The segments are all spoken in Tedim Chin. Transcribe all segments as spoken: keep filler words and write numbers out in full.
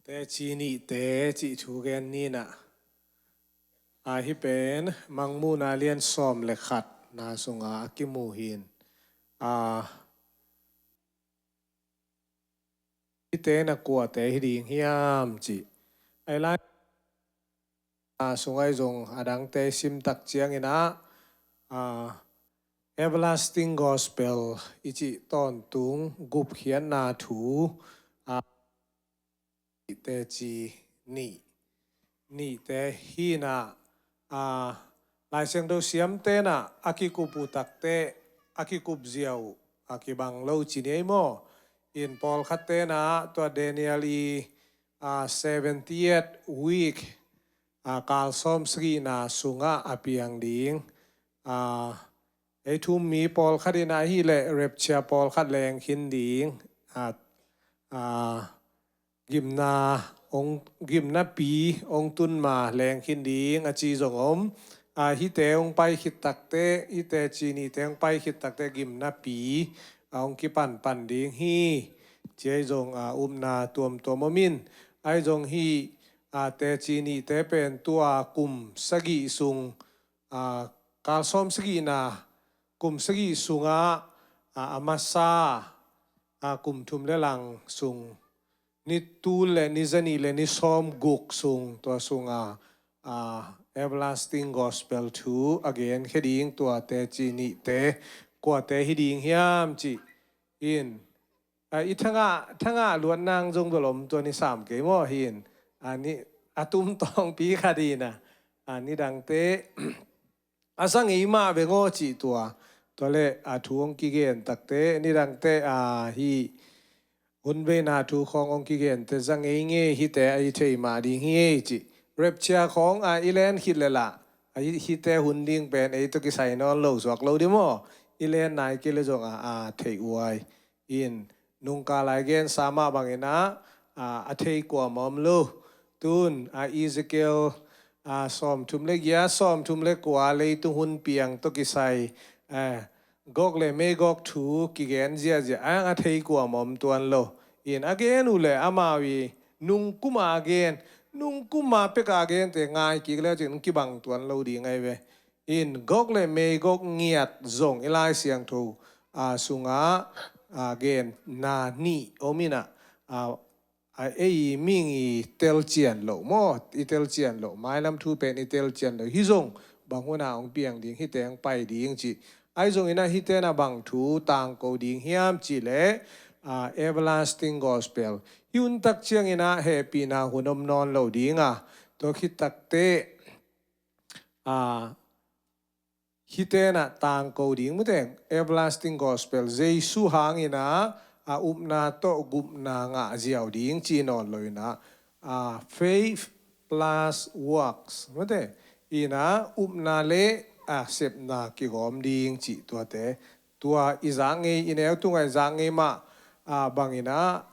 Teci nihte cih thu gen ni nah. A, hih pen Mangmuhna lian sawm le khatna sungah a kimu hi. A, hihte na kuate hi ding hiam cih. Ai lai a sungah zong a dangte sim tak ciangin ah, a, Everlasting Gospel i cih tawntung gupkhiatna thu, a, teci nih, nihte hi nah, a, Lai Siangtho siamte nah a kikup uh takte, a kikup zia uh a kibang lo ci ni ei maw. In pawlkhatte nah tua Daniel i, a, seventieth week, a, kal sawm sagihna sungah a piang ding. A, ei thu-um mi pawlkhat in ah hih leh rapture pawlkhat leng khin ding. A, a, gimna hong, gimnapi hong tun ma leng khin ding a ci zong om. A, hihte hong pai khit takte, hihte teci nihte hong pai khit takte gimnapi a hong kipanpan ding hi. Ci ei zong, a, upna tuamtuam om in. Ai zong hih, a, teci nihte pen tua kum sagih sung, a, kal sawm sagihna kum sagih sungah, a, a masa, a, kum thum le lang sung, ni tul le ni zanih le ni sawm guk sung, tua sungah, a, Everlasting Gospel thu a genkhia ding tua teci nihte kuate hi ding hiam cih. In, a, i thangah, thangah luat nang zong bel om, tua ni sam kei maw hi. A, ni, a tum tawngpi khat hi nah. A, ni dangte a za ngei mah veng aw cih tua. Tua leh a thu hong kigen takte, ni dangte, a, hih hun veina thu khawng hong kigente za ngei ngei, hihte a i thei mah ding hi ei cih. Rapture khawng, a, i len khit leh lah, a, hih, hihte hun ding pen ei tawh kisai nawn lo suak lo ding maw. I len nai kei leh zong, a, a, thei uai. In, nungkal lai gensa mah bangin ah, a, a thei kuamah om lo. Tun, a, Ezekiel, a, sawmthum le giat, sawmthum le kua leitung hun piang tawh kisai, a, Gog le Magog thu kigen ziahziah, a, a thei kuamah om tuan lo. In a gen uh leh amau i nungkum a gen, nungkum a pek a gente ngai kik le cin kibang tuan lo ding ai ve. In Gog le Magog ngiat zong i Lai Siangtho, a, sungah, a, genna nih om in ah, a, a, ei mihing i telcian loh maw, i telcian loh, mailam thu pen i telcian loh. Hih zong bang hun ah hong piang ding, hihte hong pai ding cih. Ai zong in ah hihte nah bang thu tangko ding hiam cih leh, a, Everlasting Gospel. Hih hun tak ciangin ah hehpihna hun om nawn lo ding a, tua khit takte, a, hihte nah tangko ding, mute, Everlasting Gospel, Jesu hangin ah, a, upna tawh gupna ngah ziau ding ci nawn lo in ah, a, faith plus works, mute, in ah upna le, a, sepna kigawm ding cih tuate. Tua i zak ngei, i neu tungah i zak ngei mah, a, bangin ah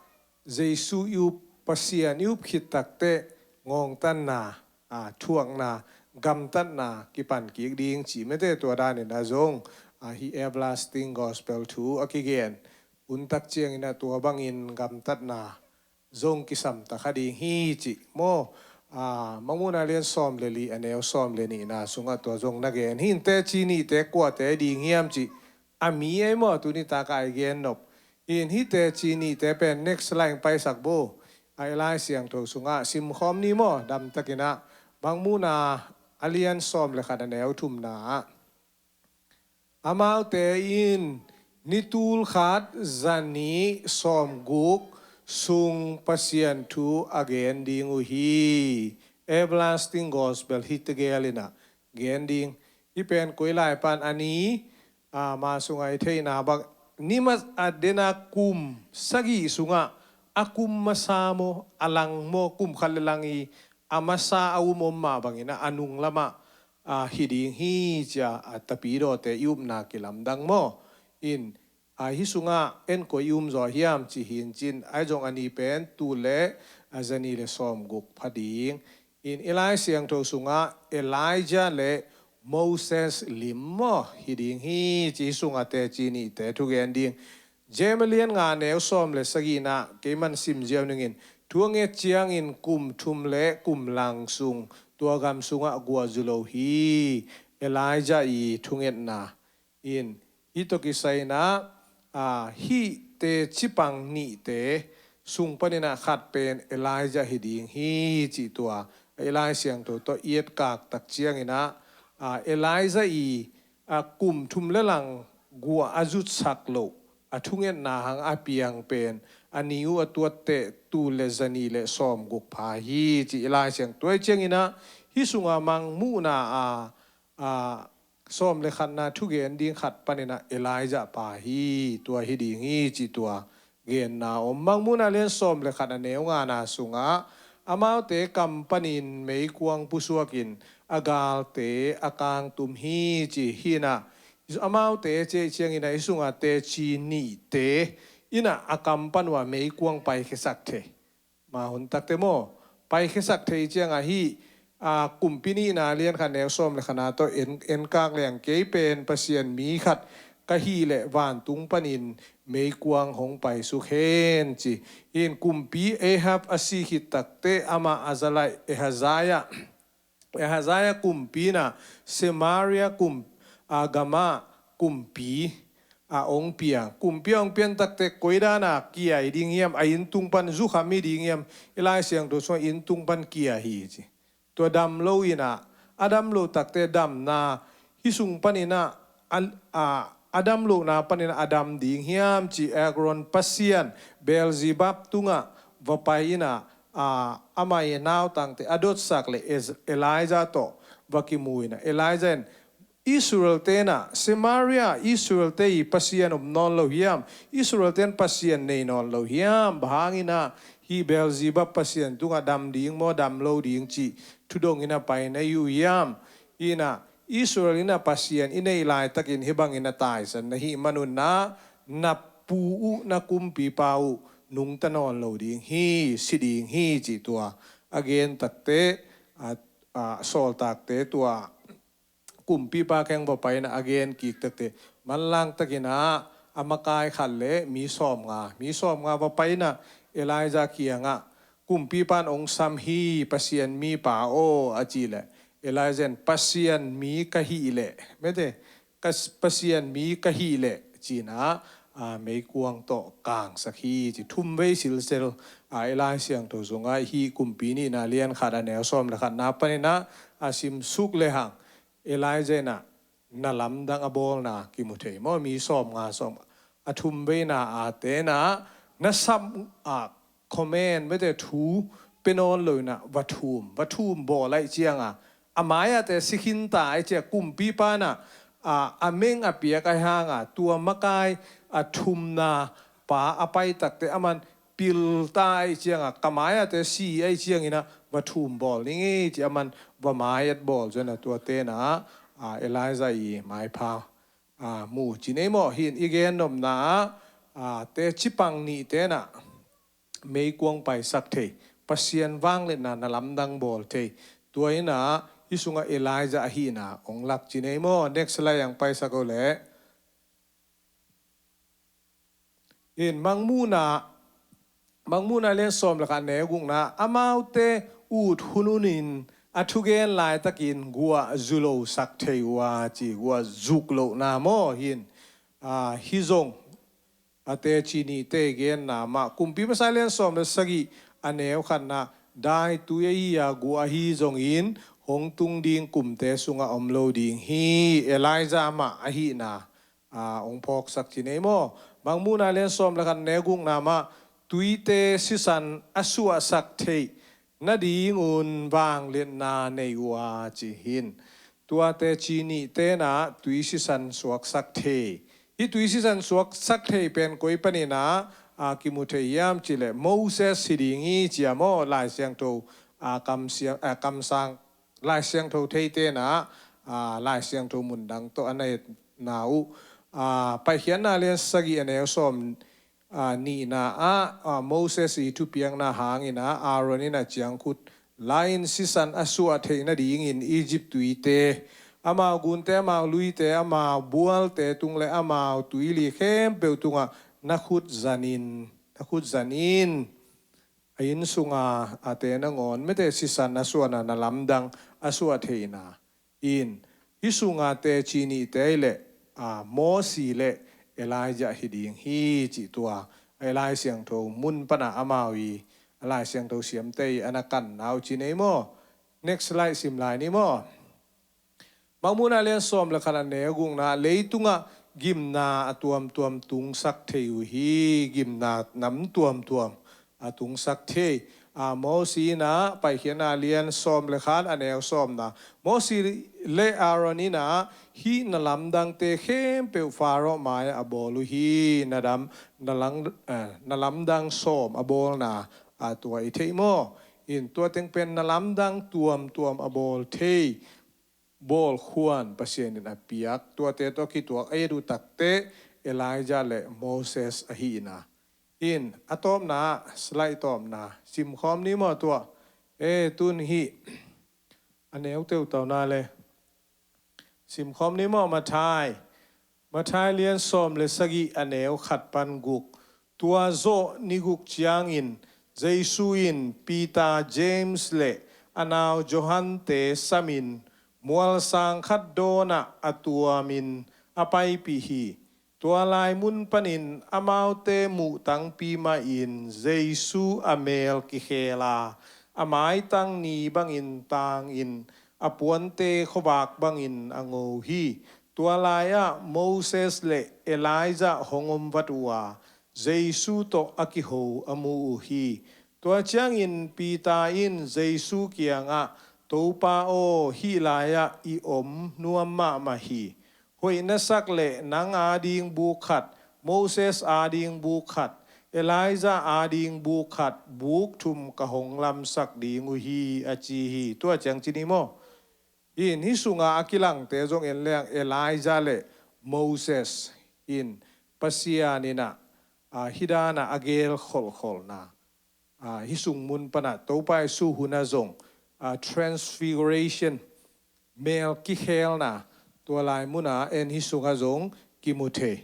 Jesu i up, Pasian i up khit takte ngawngtanna, a, thuakna, gamtatna kipan kik ding cih mete, tua danin ah zong, a, hih Everlasting Gospel thu a kigen hun tak ciangin ah tua bangin gamtatna zong kisam ta kha ding hi cih maw. A, Mangmuhna lian sawm le li, a neu sawm le nihna sungah tua zong na gen hi. Hihte ci nihte kuate ding hiam cih a mi ei maw, tuni tak a i gen nop. Hihte ci nihte pen next line paisak bo. A, i Lai Siangtho sungah simkhawm ni maw, damtakin ah. Mangmuhna a lian sawm le khat, a neu thumna ah, amaute in ni tul khat za nih sawm guk sung Pasian thu a gen ding uh hi. Everlasting Gospel hih tegel in ah gen ding. Hih pen koi lai pan a ni, a, ma sungah i theihna bang, ni ma, a, dena kum sagih sungah, a kum masa maw, a lang maw, kum khat le lang i a masa a um om mah bangin ah a nung lamah, a, hi ding hi cia, a, tapidawte i upna kilamdang maw. In, a, hih sungah en koi i um zaw hiam ci hi in cin, ai zong a ni pen tul le, a, za nih le sawm guk pha ding. In i Lai Siangtho sungah Elijah le Moses lim maw hi ding hi ci, hih sungah teci nihte thugen ding. Jeremiah lian nga, neu sawm le sagihna, keiman sim ziau ningin, Thu a nget ciangin kum thum le kum lang sung tua gam sungah guah zu lo hi. Elijah i thungetna in hih tawh kisai inah, aa, hih teci pang nihte sung paninah khat pen Elijah hi ding hi cih tua i Lai Siangtho tawh i etkak tak cianginah, aa, Elijah i, aa, kum thum le lang guah a zutsak loh a thungetna hang a piang pen a ni uh a tuatteh tul le zanih le sawmguk pha hi ci i Lai Siangtho. Tua i cianginah hih sunga Mangmuhna a, a, sawm le khatna thugen ding khat paninah Elijah pa hi, tua hi ding hi ci tua genna om. Mangmuhna lian sawm le khat a neu ngana sungah amaute kam panin meikuang pusuakin a galte a kangtum hi ci hinah, amaute cih cianginah hih sunga teci nihte inah a kam pan uh a meikuang paikhiasak thei. Mah hun takte maw, paikhiasak thei ciangah hih, aa, Kumpi nihna lian khat neu sawm le khatna tawh en, enkak leng kei pen Pasian mi khat ka hih leh vantung panin meikuang hong paisuk hen ci. Hih kumpi Ahab a si khit takte amah a zalaih Ahaziah, Ahaziah kumpi inah Samaria kum, a, gamah kumpi a ong piang. Kumpi a ong pian takte koidana kia hi ding hiam, a inntung pan zukham hi ding hiam? I Lai Siangtho sungah inntung pan kia hi ci. Tua dam lo inah, a dam lo takte damna hih sung paninah a, a, a dam lohna panin a dam ding hiam ci Ekron pasian Beelzebub tungah va pai inah, a, amah i nautangte a dotsak le Ez-, Elijah tawh va kimu inah Elijah in Israel tenah Samaria Israel te i pasian om nawn lo hiam? Israel ten pasian nei nawn lo hiam? Bang hanginah hih Beelzebub pasian tungah dam ding maw dam lo ding cih thudongin a pai na hi uh hiam? Inah Israel inah Pasian i neih laitakin hih bangin a taisan na hih manun na, na pu uh, na kumpipa uh nungta nawn lo ding hi, si ding hi cih tua a gen takte, a, a, sawltakte tua kumpipa kiang va paina a gen kik takte manlang takinah a makai khat le mi sawmnga, mi sawmnga va paina Elijah kiangah kumpipan ong sam hi, Pasian mipa aw a cih leh Elijah in Pasian mi ka hih leh, mete, ka, Pasian mi ka hih leh cinah, a, meikuang tawh kangsak hi ci. Thum vei silsel, a, i Lai Siangtho sungah hih Kumpi nihna lian khat a neu sawm le khatna paninah a simsuk lehang Elijah inah na lamdang a bawlna kimu thei maw? Mi sawmnga sawm a thum veina a tenah na sam a comment mete thu pe nawn lo inah va thum, va thum bawl aih cianga a mai-ahte si khinta aih ciah kumpipa inah, a, a meng a piak aih hanga tua makai a thumna pa a pai takte aman pilta aih cianga ka mai-ahte si aih cianginah va thum bawl ning ei ci aman va mai-at bawl zuanah tua tenah, a, Elijah i maipha, a, mu ci nei maw? Hih in i gen nopna ah, a, teci pang nih tenah meikuang paisak thei, Pasian vangliatna na lamdang bawl thei. Tua inah hih sungah Elijah ahihna ong lak ci nei maw? Next slide ang paisak o leh. In Mangmuhna, Mangmuhna lian sawm le khat neu gukna, amaute ut hun hunin a thugen laitakin guah zu losak thei uh a ci, guah zuk lohna maw? Hin, a, hih zong a teci nihte genna mah Kumpi Masa lian sawm le sagih a neu khatna, daitui ahi a guah ahi zongin hong tung ding kumte sungah om lo ding hi. Elijah mah ahihna, a, ong phawksak ci nei maw? Mangmuhna lian sawm le khat neu gukna mah tuite sisan a suahsak theih nadingun vangliatna nei uh a ci hin. Tua teci nih tenah tui sisan suaksak thei. Hih tui sisan suaksak thei pen koi paninah, a, kimu thei hiam cih leh Moses hi ding hi ci a maw? Lai Siangtho, a, kamsia-, a, kamsang Lai Siangtho thei tenah, a, Lai Siangtho mundang tawh a na etna uh, a, Paikhiatna lian sagih a neu sawm, a, nihna ah, a, Moses i thupiakna hanginah Aaron inah ciangkhut la-in sisan a suah theih nadingin Egypt tuite, amau gunte, amau luite, amau bualte tung le amau tuili khempeuh tungah na khut zanin, na khut zanin a inn sunga a te nangawn mete sisan a suahna na lamdang a suah theihna. In hih sunga teci nihte leh a Mosi leh Elijah hi ding hi cih tua a i Lai Siangtho mun pana amau i a Lai Siangtho siamte i a na kanna uh ci nei maw? Next slide sim lai ni maw? Mangmuhna lian sawm le khat a neu gukna, leitungah gimna a tuamtuam tungsak thei uh hi. Gimna nam tuamtuam a tungsak thei. A Mosi inah Paikhiatna lian sawm le khat a neu sawmna, Mosi le Aaron inah hih na lamdangte khempeuh Pharaoh mai-ah a bawl uh hi. Na dam, na lang, eh, na lamdang sawm a bawlna a tua i theih maw? In tua teng pen na lamdang tuamtuam a bawl thei, bawlkhuan Pasian in a piak, tuate tawh kituak a i et uh takteh Elijah le Moses ahi inah. In a tawpna, slide tawpna simkhawm ni maw tua? E tun hih a neu teutau na le simkhawm ni maw? Matthai, Matthai lian sawm le sagih a neu khat pan guk. Tua zawh ni guk ciangin Jesu in Peter, James le a nau Johan-te samin mualsang khat dawnah a tuamin a paipih hi. Tua lai mun panin amaute muhtangpi mahin Jesu a mel kikhel a, a maitang ni bangin tangin a puante khuavak bangin a ngo hi. Tua lai-ah Moses le Elijah hong om vat uh a, Jesu tawh a kiho a mu uh hi. Tua ciangin Peter in Jesu kiangah, Topa aw, hih lai-ah i om nuam mahmah hi. Hoih na sak leh nang ading buk khat, Moses ading buk khat, Elijah ading buk khat buk thum ka hong lamsak ding uh hi, a ci hi. Tua ciang ci ni maw? In hih sunga a kilangte zong en leng Elijah le Moses in Pasian inah, a, hih danah a gel kholkholna, a, hih sung mun panah Topa Jesu hunah zong, a, transfiguration, mel kikhelna, tua lai munah en hih sungah zong kimu thei.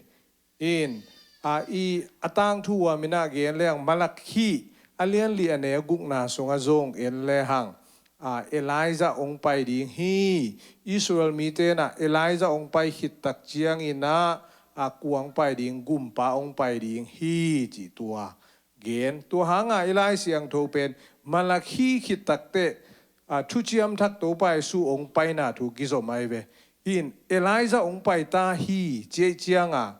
In, a, i a tangthu uaminah gen leng Malakhi a lianli a neu gukna sungah zong en lehang, a, Elijah hong pai ding hi. Israel mite inah Elijah hong pai khittak cianginah, a, kua hong pai ding, gumpa hong pai ding hi cih tua gen. Tua hanga i Lai Siangtho pen Malakhi khit takteh, a, thuciam thak Topa Jesu hong paina thu kizom ahi ve. Hin Elijah hong pai ta hi, ciah cianga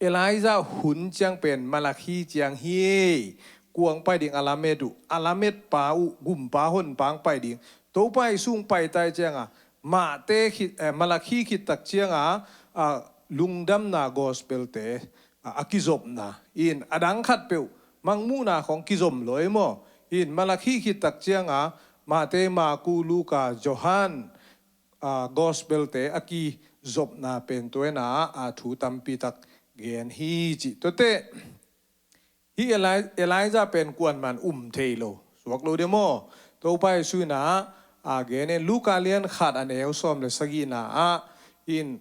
Elijah hun ciang pen Malakhi ciang hi. Kua hong pai ding a lamet uh, a lametpa uh, gumpa honpa hong pai ding. Topa Jesu hong pai ta cianga mahte khit, eh, Malakhi khit tak cianga, a, lungdamna gospel-te, a, a kizopna. In a dang khatpeuh Mangmuhna khong kizom lo ei maw? In Malakhi khit tak cianga Mate, Maku, Luka, Johan, a, gospel-te a kizopna pen tua ina, a, thu tampi tak gen hi cih. Tuate hih Eli-, Elijah pen kuaman um thei lo, suak lo dia maw? Topa Jesu ina, a, gen in Luka lian khat a neu sawm le sagihna ah in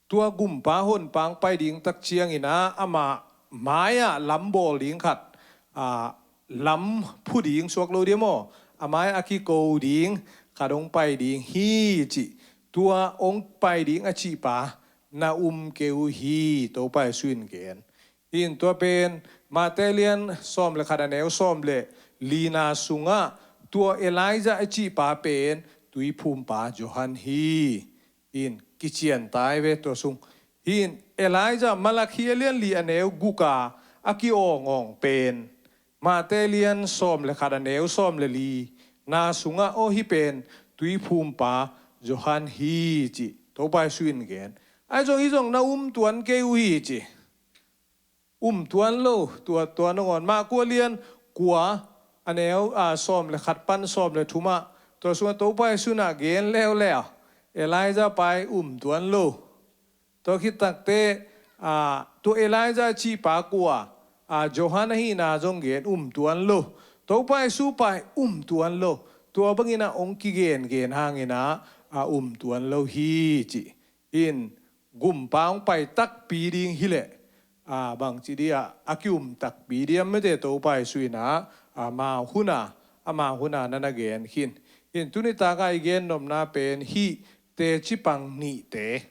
tua gumpa honpa hong pai ding tak ciangina ama mai-ah lam bawl ding khat, a, lam phu ding, suak lo dia maw? A mai-ah a kiko ding khat hong pai ding hi cih. Tua hong pai ding a cihpa na um kei uh hi, Topa Jesu in gen. In tua pen Mate lian sawm le khat a neu sawm le lina sungah tua Elijah a cihpa pen tuiphumpa Johan hi. In kician tai ve tua sung. Hin Elijah Malakhi a lian li a neu guka a ki-awngawng pen Mate lian sawm le khat a neu sawm le lina sungah aw hih pen tuiphumpa Johan hi cih Topa Jesu in gen. Ahi zong hih zong na um tuan kei uh hi cih. Um tuan lo, tua, tua nangawn. Maku a lian kua a neu, a, sawm le khat pan sawm le thumah tua sungah Topa Jesu ina gen leuleu. Elijah pai um tuan lo. Tua khit takteh, a, tua Elijah cihpa kua, a, Johan ahina zong gen um tuan lo. Topa Jesu pai um tuan lo. Tua bangina hong kigengen hangina, a, um tuan lo hi cih. In gumpa hong pai takpi ding hileh a, bangci dih a, a ki-um takpi diam mete Topa Jesu in a, amau hun a, amau hun a na na gen khin. Hin tuni tak a i gen nopna pen hih teci pang nihte,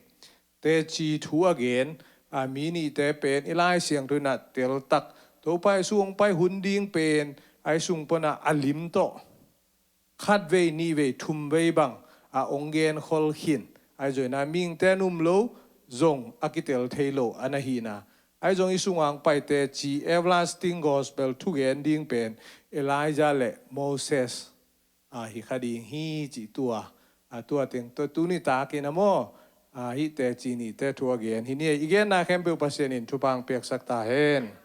teci thu a gen, a, mi nihte pen i Lai Siangtho in a teltak Topa Jesu hong pai hun ding pen a i sung pan a a lim tawh khat vei, nih vei, thum vei bang a hong gen khol khin. Ahi zongin a mihingte in um lo, zong a kitel thei lo a na hi in a. Ahi zong i sungah hong pai teci everlasting gospel thugen ding pen Elijah le Moses a hi kha ding hi cih tua, a tua teng tawh tuni tak in a maw, a, hih teci nihte thu a gen hi ni. I genna khempeuh Pasian in thupha hong piaksak ta hen.